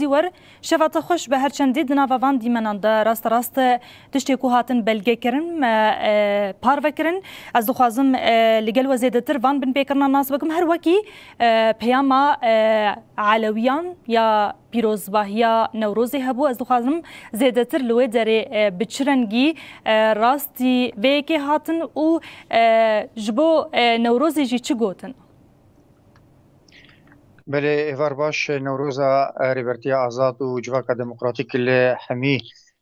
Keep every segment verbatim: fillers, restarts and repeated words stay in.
Wer, şeva te xweş be, her çendî di nava van dîmenan de rast rast tiştê ku hatin belgekirin me, e, parve kirin. Ez dixwazim, e, li gel we zêdetir van binpêkirina nas bikim. Her wekî, e, peyama, e, Elewiyan ya pîrozbahiya Newrozê hebû. Ez dixwazim zêdetir li wê derê, e, bi çi rengî, e, rastî vê yekê hatin û, e, ji bo, e, Newrozê jî çi gotin? Belê, êvar baş, Newroza, e, Rêbertiya Azad û Civaka Demokratîk li hemî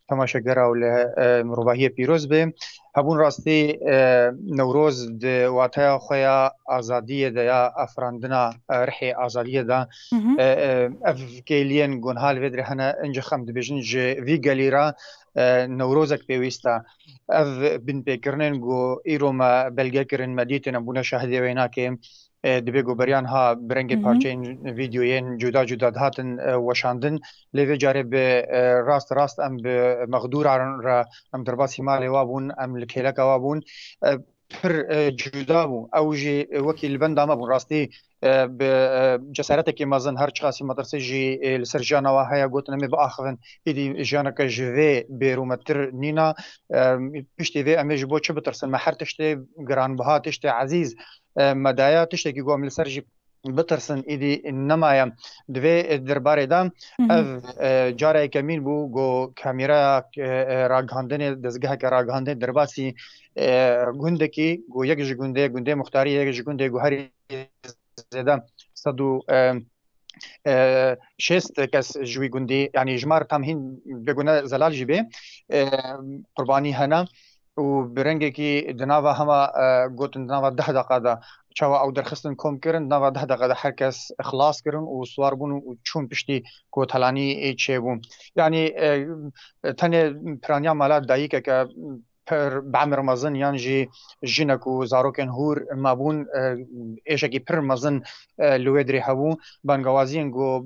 temaşegera û li, e, mirovahiyê pîroz be. Hebûn rastî, e, Newroz di wateya xwe ya azadiyê de, ya afirandina, e, rihê azadiyê de, Hı hı. e, e, ev kêliyên gunha li vê dirê hene, ince xem dibêjin ji vî gelî re, e, Newrozek pêwîst e. Ev binpêkirinên ku îro me belge kirin, me dîtin, em bûne şahidê wê nakê. E, dibê ku beriyan ha bi rengê Hı hı. parçeyên vîdyoyên cuda cuda dihatin, e, weşandin. Lê vê carê bi, e, rast rast em bi mexdûran re, em derbasî malê wa bûn, em li kêleka wa bûn. E, pir, e, cuda bû. Ew jî, e, wekî li benda me bûn. Rastî, e, bi, e, cesaretekî mezin, her çiqasî metirsê jî, e, li ser jiyana wa heye, gotin, "Em ê biaxivin." Êdî jiyaneke ji vê bêrûmettir nîna. E, piştî vê em ê ji bo çi bitirsin? Me her tiştê giranbiha, tiştê ezîz, e, me daye, tiştekî ku em li ser jî bitirsin, êdî nemaye. Di vê derbarê de Hı hı. ev, e, cara yekemîn bû ku kamîraya, e, e, ragihandinê, dezgeheke ragihandinê derbasî, e, gundekî ku yek ji gundê, gundê muxtarî, yek ji gundê ku herî zêde sed û, e, e, şêst kes ji wî gundî, yanî jimar tam hîn bêgune zelal jî bê, e, qurbanî hene û bi rengekî di nava hema, e, gotin di nava deh deqa de çawa ew derxistin kom kirin, di nava deh deqa de her kes xilas kirin û siwar bûn û çûn piştî ku telanî çêbû. Yanî, e, tenê piraniya mala dayikeke pir bi emir mezin yan jî jinek û zarokên hûr mabûn, e, êşekî pir mezin, e, li wê dirê hebû. Bangawaziyên ku,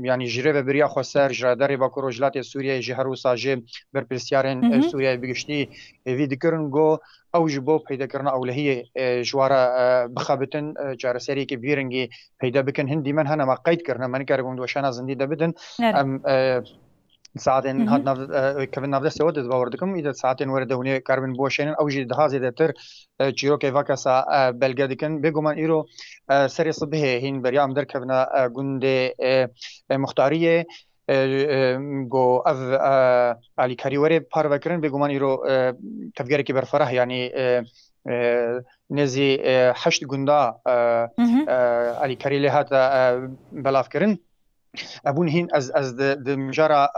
yanî ji rê ve biriya xweser, ji radarê Bakur Rojhilatê Sûriyeyê jî her wisa jê berpirsiyarên, Hı e, hı. Sûriyeyê bi giştî, e, vî dikirin ku ew ji bo peydakirina ewlehiyê, e, ji wa re, e, bixebitin, e, çareseriyekê bi vî rengî peyda bikin. Hin dîmen hene me qeyd kirine, me nikaribûn di weşana zindî de bidin. Nere. Em, e, saetên Hı hı. hat nav, e, kevin navdestê we de, bawer dikim, îde saetên were de hûnê karibin biweşênin. Ew jî daha zêdetir, e, çîrokê va kesa, e, belge dikin. Bêguman îro, e, serê sibihê hîn beriya em derkevine, e, gundê, e, e, Muxtariyê, e, e, go ev, e, alîkarî were parve kirin. Bêguman îro, e, tevgerekî berferah, yanî, e, e, nêzî, e, heşt gunda, e, Hı hı. e, alîkarî lê hate, e, belav kirin. Ebûn hîn ez, ez di, di mijara,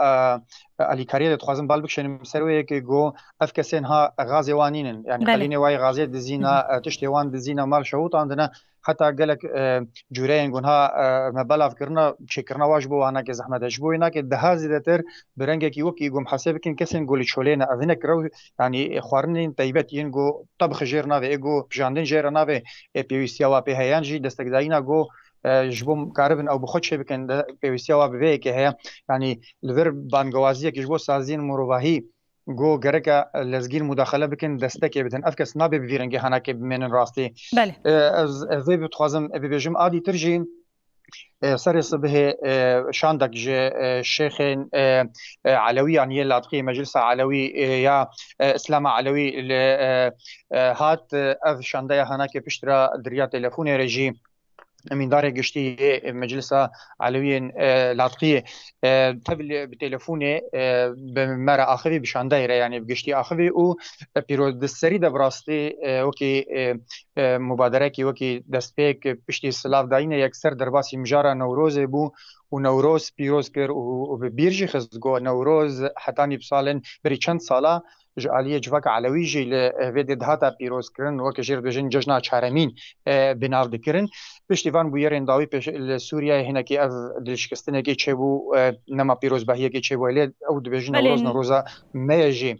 e, alîkariyê de dixwazim bal bikişênim ser wê yekê ku ev kesên ha gazê wan nînin. Yani Belê. Xelînê wayê gazê dizîna, Hı hı. e, tiştê wan dizîna, mal şewitandine. Heta gelek, e, cûreyên gunha, e, me belav kirina, çêkirina wa ji bo wan nake zehmet e. Ji bo wê nake daha zêdetir bi rengekî wekî ku em hesê bikin kesên ku li çolê ne. Ev hinek rew, yani xwarinên teybet yên ku tebx jêr navê, ê ku pijandin jêr navê, ê pêwîstiya wa pê heye. Yan jî destekdayîna ku e, ji bo karibin ew bi xwe çêbikin, de pêwîstiya wa bi vê yekê heye. Yanî li vir bangewaziyekî ji bo saziyên mirovahî ku gereke lezgîn mudaxele bikin, destekê bidin. Ev kes nabe bi vî rengê henekê bimênin rastî. Belê. E, ez, ez vê dixwazim bibêjim, a dîtir jî, e, serê sibihê, e, şandek ji, e, şêxên, e, e, Elewiyan yê Latqiyê, Meclisa Elewî, e, ya, e, Îslama Elewî li, e, e, hat, e, ev şandeya henekê piştre di riya telefonê re jî Emîndarê Giştî yê Meclisa Elewiyên, e, Latqiyê, e, tevlî bi telefonê, e, bi me re axivî, bi şandeyê re, yanî bi giştî axivî û, e, pîroz di serî de bi rastî, e, wekî, e, e, mubaderekî, wekî destpêk piştî silavdayînê yekser derbasî mijara Newrozê bû û Newroz pîroz kir û, û bi bîr jî xist ku Newroz hetanî bi salên berî çend sala ji aliyê civaka Elewî jî li, e, vê dê dihata pîrozkirin, weke jê re dibêjin cejna çaremîn, e, bi nav dikirin. Piştî van bûyerên dawî pêş li Sûriyeyê hinekî ev dilşikistinekê çêbû, e, nema pîrozbahiyekê çêbû. Lê ew dibêjin Belê. Newroz, Newroza me ye jî.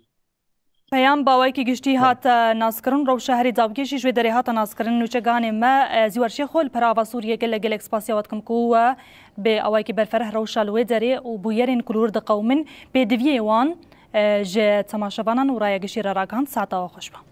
Peyam bi awayekî giştî Belê. Hate naskirin, rewşa herî dawkê jî ji wê derê hate naskirin. Nûçeganê me, e, Zîwer Şêxo, li perava Sûriyê gelek gelek spasiya we dikim ku we bi awayekî berfereh rewşa li wê derê û bûyerên ku li wir diqewimin pêdiviyê wan, e, ji temaşevanan û raya giştî re ragihand. Saeta we xweş be.